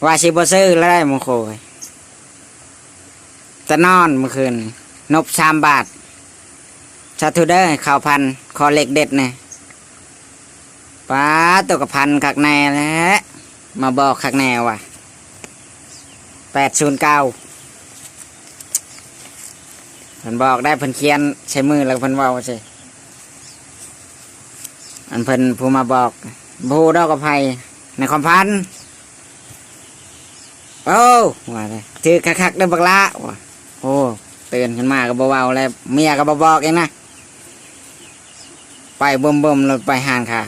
ວ່າຊິບໍ່ຊື້ແລ້ວໄດ໋ໝູ່ໂຄຍ ຕະນອນມື້ຄືນນີ້ ນົບສາມບາດ. ສາທຸເດີ ເຂົ້າພັນ ຂໍເລກເດັດແດ່. ປາດ ໂຕກະພັນຄັກແນ່ແຫຼະ ມາບອກຄັກແນ່ວ່າ ແປດສູນເກົ້າ ເພິ່ນບອກໄດ້ ເພິ່ນຂຽນໃສ່ມື ແລ້ວເພິ່ນເວົ້າໃສ່ ອັນເພິ່ນຜູ້ມາບອກ ບໍ່ຮູ້ດອກວ່າໃຜ ໃນຄວາມຝັນ. ໂອ້ ວ່າເດ້ ຖືກຄັກໆເດີບັກຫຼ້າ ວ່າ. ໂອ້ ຕື່ນຂຶ້ນມາກໍບໍ່ເວົ້າແລ້ວ ເມຍກໍບໍ່ບອກອີກນະ ໄປເບິ່ມໆ ລົດໄປຮ້ານຄ້າ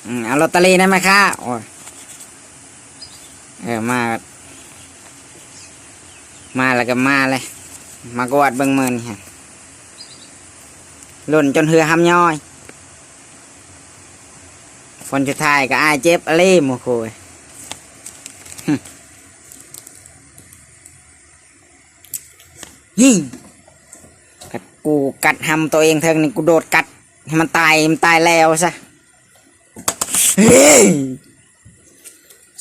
ອືມ ເອົາລອດຕະລີໄດ້ໄໝຄ້າ ໂອ້ຍ ເອີ ມາ ມາແລ້ວກໍມາເລີຍ ມາກວດເບິ່ງມື້ນີ້ ລຸ້ນຈົນເຮືອຫຳຍ້ອຍ. ຜົນສຸດທ້າຍກໍອາຍເຈັບອີ່ຫຼີໝູ່ໂຄຍ. ນີ້ ກັດ ກູກັດຫຳໂຕເອງເທິງນີ້ ກູໂດດກັດໃຫ້ມັນຕາຍ ມັນຕາຍແລ້ວຊະ.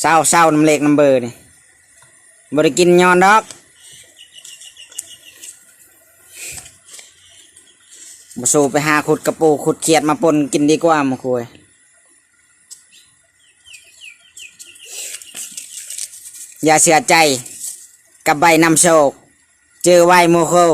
ເຊົາ ເຊົານຳເລກນຳເບີນີ້ ບໍ່ໄດ້ກິນຍ້ອນດອກ. ບໍ່ສູ້ໄປຫາຂຸດກະປູຂຸດຂຽດມາປົ່ນກິນດີກວ່າໝູ່ໂຄຍ. ຢ່າເຊື່ອໃຈກັບໃບນຳໂຊກ ຈື່ໄວ້ໝູ່ໂຄຍ.